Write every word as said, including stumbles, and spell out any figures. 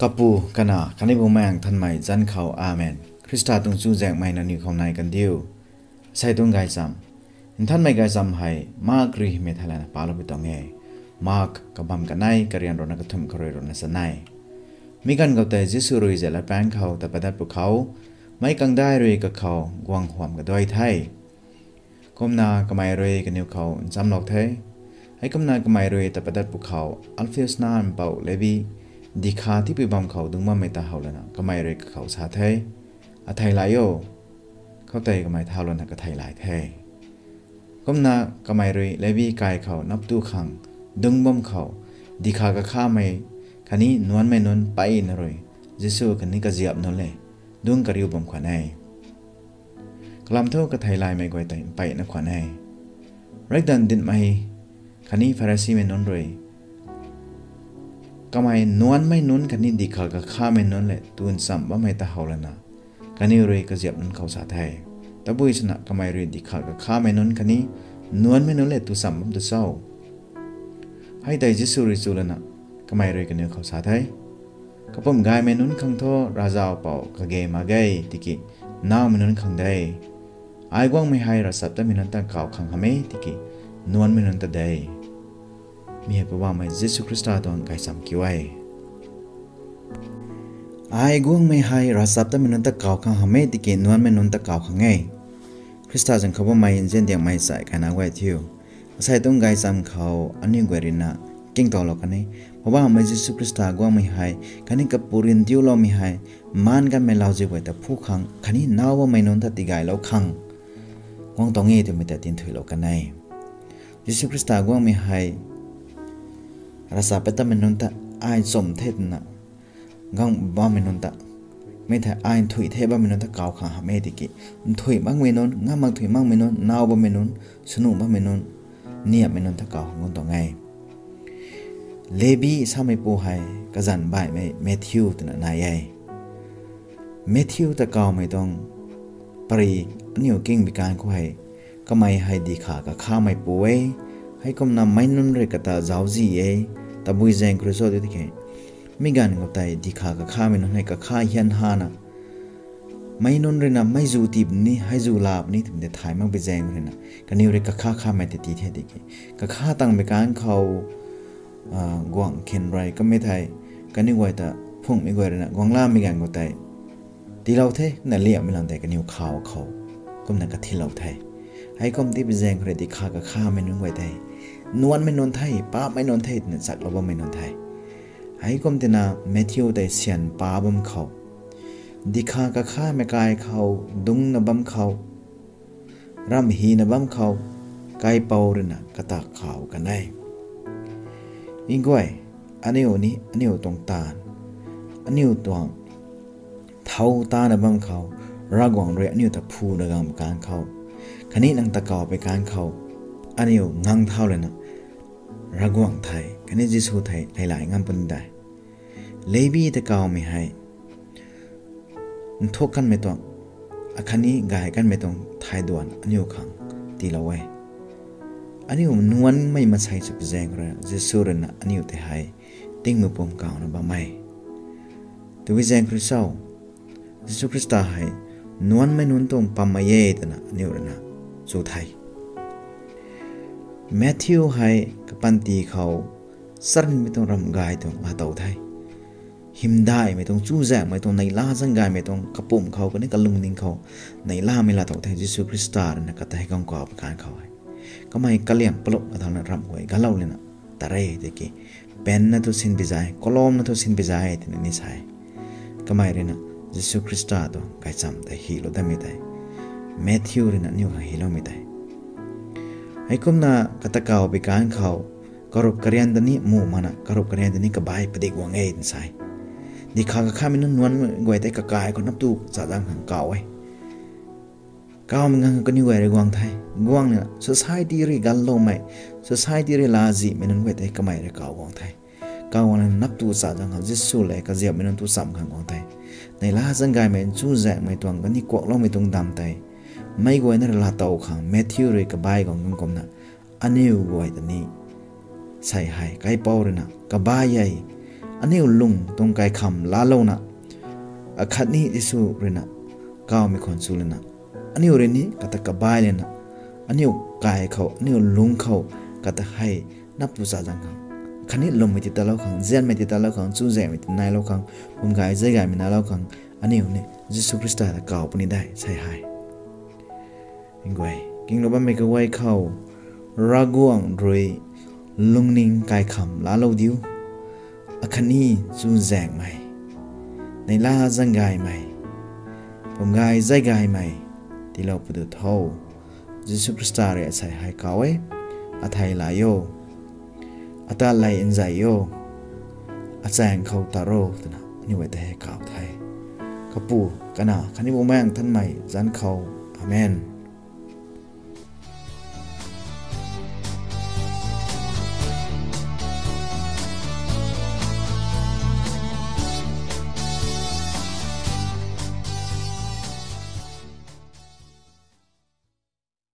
Kapu, Kanac khatni Bumaengh Nthanmei zanc khou, Amen. Khrista tuang chuzaenghmei nangniw khou nai kandiu. Asei tuang gaychamv, nthanmei gaychamv hei Mark ruimei theilayna paloupui tuang e. Mark kabamv kanei, karian ruhna kathumh kharui ruhna chanei. Mi ganv khou tei Jisu rui Zeliangrong khou ta padat pwkhou, meic kangdai rui kakhou guang huam kaduai the. Kumna kamei rui kaniw khou nchamlou the. Heikumna kamei rui ta padat pwkhou Alpheus nac mpouh Levi dikha tipui bam khou dungc bammei ta how lana kamei rui kakhou sa the, Atheilay o. Khoutei kamei thau lana katheilay the. Kumna kamei rui Levi kai khou naptu khang dungc bam khou dikha kakhamei khatni nuancmei nunc mpeyna rui Jisu khatni kaziap nunc le dungc kariu bam khwan e. Kalam thu katheilaymei guay tei mpeyna khwan e. Riakdanv dinhmei khatni Pharisimei nunc rui kamei nuancmei nunc khatni dikha kakhamei nunc le tu nchamc bammei ta how lana kaniw rui kaziap nunc khou sa the, Tabui swna kamei rui dikha kakhamei nunc khatni nuancmei nunc le tu nchamc bam tu cho? Hei tei Jisu rui chu lana kamei rui kaniw khou sa the, Kapumc gaymei nunc khang thu ravzaupouc kage mak ge, tiki naumei nunc khang de. Ai guangmei hei ravchaptatmei nunc ta kaw khang hamh e, tiki nuancmei nunc ta de. Mi hei Poubauhmei Jisu Khrista tuang gaychamv kiu e. Ai guangmei hei ravchaptatmei nunc ta kaw khang hamh e, tiki nuancmei nunc ta kaw khang e. Khrista zanc khou bammei nzian diangmei chai kaina guay thiu, asei tuang gaychamv khou aniu guay ruina kingtowlou kan e. Poubauhmei Jisu Khrista guangmei hei khatni kapu rindiuloumei hei maan kanmei lauziu guay ta phu khang khatni nau bammei nunc ta tigaylou khang guang tuang e twmei ta tinthuilou kan e. Jisu Khrista guangmei hei ravchaptatmei nunc ta ai nchumh the twna guang bammei nunc ta, mi thei ai nthuih the bammei nunc ta kaw khang hamh e, tiki nthuih makmei nunc, ngam mak nthuih makmei nunc, nau bammei nunc, swnu bammei nunc, niamhmei nunc ta kaw khang guang tuang e. Levi sameipu hei kazanc baihmei Matthew twna nai e. Matthew ta kawmei tuang pary aniu kingbi kan khou hei, kamei hei dikha kakhameipu e. Heikumna meic nunc rui kata zauczi e. Tabui zaeng khou rui cho tw tiki, mi ganv khou tei dikha kakhamei nunc hei kakha hian hana meic nunc ruina meic zu tii puni, hei zu la puni twmei tei thay makpui zaeng ruina kaniw rui kakha khamei tei tii the tiki, kakha tangmei kan khou guangc khin rui kamei thei, kaniw guay ta phungmei guay ruina guanglamei ganv khou tei tiilou the, kumna liammei lam tei kaniw khaw khou kumna kathinlou the. Heikum tipui zaeng khou rui dikha kakhamei nunc guay tei nuancmei nunc the, paapmei nunc the twna chaklou bammei nunc the. Heikum tina Matthew tei syan pa bam khou, dikha kakhamei kai khou, dungcna bam khou, ramh hina bam khou, kaipouc ruina kata kaw kan e. Nguay, aniu ni aniu tuang taanv, aniu tuang thow tana bam khou, Ravguangc rui aniu ta phuna gangmei kan khou, khatni nang ta kawpui kan khou, aniu ngang thau lana Ravguangc thei khatni Jisu thei leilay ngam puni de. Levi ta kawmei hei nthuk kanmei tuang, akhatni gay kanmei tuang thai duan aniu khang tiilou e. Aniu nuancmei maansei sw pui zaeng khou rui Jisu ruina aniu tei hei tingmei pum kawna bam e. Tabui zaeng khou rui cho, Jisu Khrista hei nuancmei nunc tuang pammei e twna aniu ruina chu the. Matthew hei kapanty khou charynmei tuang ramh gay tuang laatow the. Hymdaihmei tuang, chuzaenghmei tuang, neihla zaeng gaymei tuang kapumc khou khatni kalungning khou neihlamei laatow the. Jisu Khrista ruina kata hei guang kawpui kan khou hei, kamei kaliang palup athauna ramh guay galou lana ta re tiki, pen na thu sin pui zai, kolom na thu sin pui zai twna ni sa e. Kamei ruina Jisu Khrista tuang gaychamv tei hilou damei tei, Matthew ruina aniu khang hiloumei tei, heikumna kata kawpui kan khou, karup karian ta ni muh makna karup karian ta ni kabai padik guang e twna sa e. Dikha kakhamei nunc nuanc guay tei kakai khou naptu chazang khang kaw e. Kawmei ngang kaniw guay rui guang the. Guangna society rui ganloumei, society rui laazihmei nunc guay tei kamei rui kaw guang the. Kaw guangna naptu chazang khang, Jisu le kaziapmei nunc tu cham khang guang the. Neihla zaeng gaymei, chuzaenghmei tuang khatni kuakloumei tuang dam tei meic guayna rui laatow khang Matthew rui kabai guang kan kumna, aniu guay ta ni sei hei kaipouc ruina kabai e. aniu lung tuang kaikham laalouna, akhatni Jisu ruina kawmei khwan chu lana, aniu rui ni kata kabai lana, aniu kai khou, aniu lung khou kata hei napu cha zang khang, khatni lwmmei ti talou khang, nzianmei ti talou khang, chuzaenghmei ti nailou khang, pumgay zaygaymei nailou khang, aniu ni Jisu Khrista ta kaw puni de sei hei. Nguay kinglou bammei kaguay khou, Ravguangc rui lungning kaikham laalou diu, akhatni chuzaenghmei, neihla zanggaymei, pumgay zaygaymei tiilou padu tho. Jisu Khrista rui asei hei kaw e, athei lay o, ata lay nzay o, achaeng khou tat ro twna aniu guay ta hei kaw the. Kapu, Kanac khatni Bumaengh Nthanmei zanc khou. Amen.